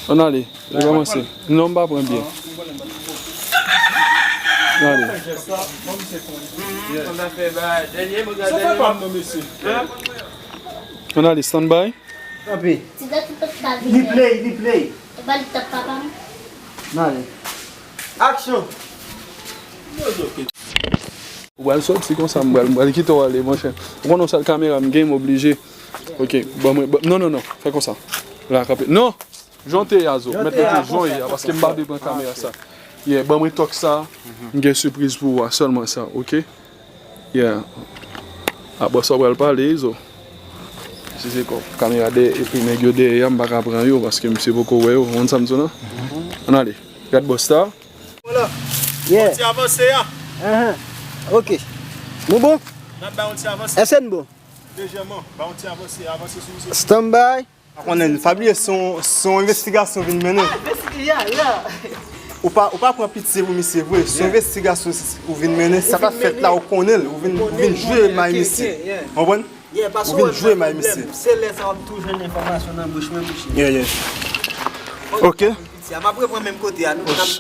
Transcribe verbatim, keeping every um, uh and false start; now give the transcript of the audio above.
Ann ale, li kòmanse. Non, m pa pran byen. Ann ale. Ann ale, stand by. Kanpe. Ti dat ou pa t ka vini. Li play, li play. E ba li t ap papa m. Ann ale. Aksyon. Ou pral sòti konsa, m pral, m pral kite w ale, monchè. Ou konnen w sèl kamera m gen, m oblije. Ok, ban mwen, ban, non, non, non, fè konsa. La, kanpe. Non! Jan w te ye a, zo. Mèt mete jan w ye a, paske m pa vle pran kamera sa. Yeah, ban mwen tòk sa. M gen sipriz pou ou a, sèlman sa, ok? Yeah. A, bò sa w pral pale, zo. Si se kò, kamera dèyè, epi nèg yo dèyè a, m pa ka pran yo, paske misye poko wè yo, w konn sa m di w la? Ann ale. Gad bòs sa. Vwala. Yeah. Ti avanse a. Ahan. Ok. Nou bon? N ap bay yon ti avanse. Èske n bon? Lejèman. Bay yon ti avanse, avanse sou misye. Stand by. Pa konnen, pa bliye, se yon, se yon envestigasyon vin mennen. Ah, envestiga-, ya, ya. Ou pa, ou pa pran pitye pou misye vre. Se yon envestigasyon ou vin mennen. Sa k ap fèt la, ou konnen l. Ou vin, ou vin jwe may misye. Konprann? Yeah, paske ou vin jwe may misye. Se lè sa w ap tou jwenn enfòmasyon nan bouch mwen, bouch mwen. Yeah, yeah. Ok. Pitye a, m ap reprann menm kote a, nou.